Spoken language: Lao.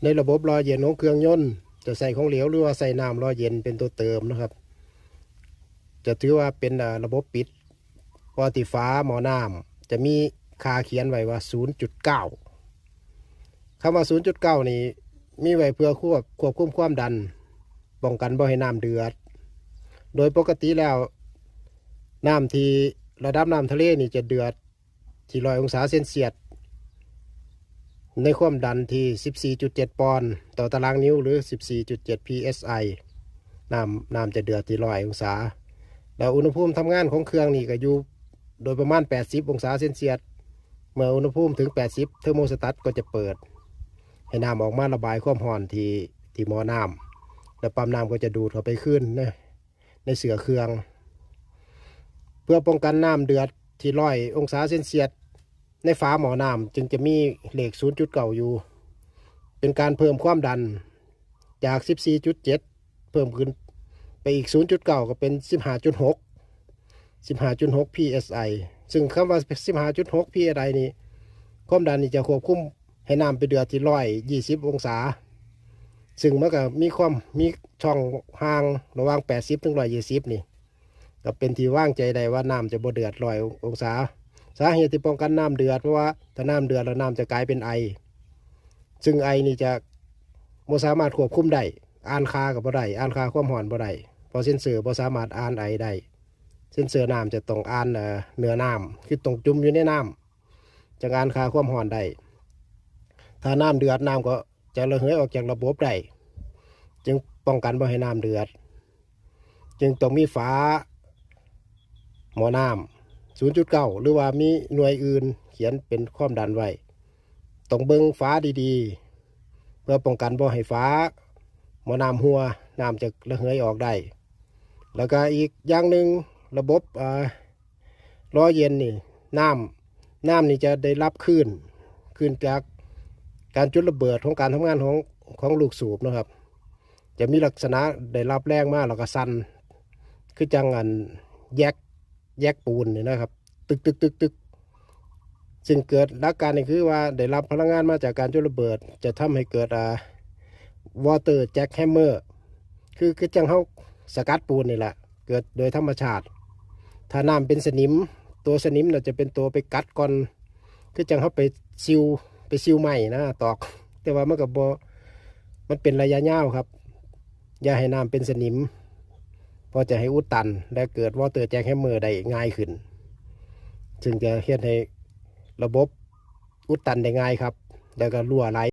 ໃນລະບົບຫຼໍ່ເຢັນຂອງເຄື່ອງຍົນ ຈະໃຊ້ຂອງເຫຼວ ຫຼືວ່າໃຊ້ນ້ຳຫຼໍ່ເຢັນເປັນຕົວເຕີມເນາະຄັບ ຈະຖືວ່າເປັນ ເອີ່ ລະບົບປິດ ເພາະວ່າທີ່ຝາໝໍ້ນ້ຳຈະມີຄ່າຂຽນໄວ້ວ່າສູນຈຸດເກົ້າ. ຄຳວ່າສູນຈຸດເກົ້ານີ້ ມີໄວ້ເພື່ອຄວບ ຄວບຄຸມຄວາມດັນ ປ້ອງກັນບໍ່ໃຫ້ນ້ຳເດືອດ. ໂດຍປົກກະຕິແລ້ວ ນ້ຳທີ່ ລະດັບນ້ຳທະເລນີ້ຈະເດືອດທີ່ຮ້ອຍອົງສາເຊນຊຽດ ໃນຄວາມດັນທີ່ສິບສີ່ຈຸດເຈັດປອນຕໍ່ຕາລາງນິ້ວ ຫຼື ສິບສີ່ຈຸດເຈັດ ພີເອສໄອ ນ້ຳ ນ້ຳຈະເດືອດທີ່ຮ້ອຍອົງສາ ແລ້ວອຸນຫະພູມທຳງານຂອງເຄື່ອງນີ້ກໍຢູ່ໂດຍປະມານແປດສິບອົງສາເຊນຊຽດ. ເມື່ອອຸນຫະພູມເຖິງແປດສິບ ເທີໂມສະຕັດກໍຈະເປີດ ໃຫ້ນ້ຳອອກມາລະບາຍຄວາມຮ້ອນທີ່ ທີ່ໝໍ້ນ້ຳ ແລ້ວປ້ຳນ້ຳກໍຈະດູດເຂົ້າໄປຄືນໃນ ໃນເຊື້ອເຄື່ອງ. ເພື່ອປ້ອງກັນນ້ຳເດືອດທີ່ຮ້ອຍອົງສາເຊນຊຽດ ໃນຝາໝໍ້ນ້ຳຈຶ່ງຈະມີເລກສູນຈຸດເກົ້າຢູ່ ເປັນການເພີ່ມຄວາມດັນຈາກສິບສີ່ຈຸດເຈັດ ເພີ່ມຂຶ້ນໄປອີກສູນຈຸດເກົ້າ ກໍເປັນສິບຫ້າຈຸດຫົກ ສິບຫ້າຈຸດຫົກ ພີເອສໄອ ຊຶ່ງຄຳວ່າສິບຫ້າຈຸດຫົກ ພີເອສໄອ ນີ້ ຄວາມດັນນີ້ຈະຄວບຄຸມໃຫ້ນ້ຳໄປເດືອດທີ່ຮ້ອຍຍີ່ສິບອົງສາ ຊຶ່ງມັນກໍມີຄວາມ ມີຊ່ອງຫ່າງລະຫວ່າງແປດສິບເຖິງຮ້ອຍຍີ່ສິບນີ້ ກໍເປັນທີ່ວາງໃຈໄດ້ວ່ານ້ຳຈະບໍ່ເດືອດຮ້ອຍອົງສາ. ສາເຫດທີ່ປ້ອງກັນນ້ຳເດືອດ ເພາະວ່າຖ້ານ້ຳເດືອດແລ້ວນ້ຳຈະກາຍເປັນໄອ ຊຶ່ງໄອນີ້ຈະບໍ່ສາມາດຄວບຄຸມໄດ້ ອ່ານຄ່າກໍບໍ່ໄດ້ ອ່ານຄ່າຄວາມຮ້ອນບໍ່ໄດ້ ເພາະເຊັນເຊີບໍ່ສາມາດອ່ານໄອໄດ້. ເຊັນເຊີນ້ຳຈະຕ້ອງອ່ານ ເອີ່ ເນື້ອນ້ຳ ຄືຕ້ອງຈຸ່ມຢູ່ໃນນ້ຳ ຈັ່ງອ່ານຄ່າຄວາມຮ້ອນໄດ້. ຖ້ານ້ຳເດືອດ ນ້ຳກໍຈະລະເຫີຍອອກຈາກລະບົບໄດ້ ຈຶ່ງປ້ອງກັນບໍ່ໃຫ້ນ້ຳເດືອດ ຈຶ່ງຕ້ອງມີຝາໝໍ້ນ້ຳສູນຈຸດເກົ້າ ຫຼືວ່າມີໜ່ວຍອື່ນຂຽນເປັນຄວາມດັນໄວ້. ຕ້ອງເບິ່ງຝາດີໆ ເພື່ອປ້ອງກັນບໍ່ໃຫ້ຝາໝໍ້ນ້ຳຮົ່ວ ນ້ຳຈະລະເຫີຍອອກໄດ້. ແລ້ວກໍອີກຢ່າງໜຶ່ງ ລະບົບ ເອີ່ ຫຼໍ່ເຢັນນີ້ ນ້ຳ ນ້ຳນີ້ຈະໄດ້ຮັບຄື້ນ ຄື້ນຈາກການຈຸດລະເບີດຂອງການທຳງານຂອງ ຂອງລູກສູບເນາະຄັບ ຈະມີລັກສະນະໄດ້ຮັບແຮງມາ ແລ້ວກໍສັ່ນ ຄືຈັ່ງອັນແຢກ ແຢກປູນນີ້ນະຄັບ ຕຶກໆໆໆ ຊຶ່ງເກີດ ຫຼັກການນີ້ຄືວ່າໄດ້ຮັບພະລັງງານມາຈາກການຈຸດລະເບີດ ຈະທຳໃຫ້ເກີດ ອ່າ water jackhammer ຄື ຄືຈັ່ງເຮົາສະກັດປູນນີ້ແຫຼະ ເກີດໂດຍທຳມະຊາດ. ຖ້ານ້ຳເປັນສະໜິມ ຕົວສະໜິມນະຈະເປັນຕົວໄປກັດກ່ອນ ຄືຈັ່ງເຮົາໄປຊິວ ໄປຊິວໄມ້ນະ ຕອກ ແຕ່ວ່າມັນກໍບໍ່ ມັນເປັນໄລຍະຍາວຄັບ. ຢ່າໃຫ້ນ້ຳເປັນສະໜິມ ເພາະຈະໃຫ້ອຸດຕັນ ແລະ ເກີດ water jackhammer ໄດ້ງ່າຍຂຶ້ນ ຊຶ່ງຈະເຮັດໃຫ້ລະບົບອຸດຕັນໄດ້ງ່າຍຄັບ ແລ້ວກໍຮົ່ວໄຫຼ.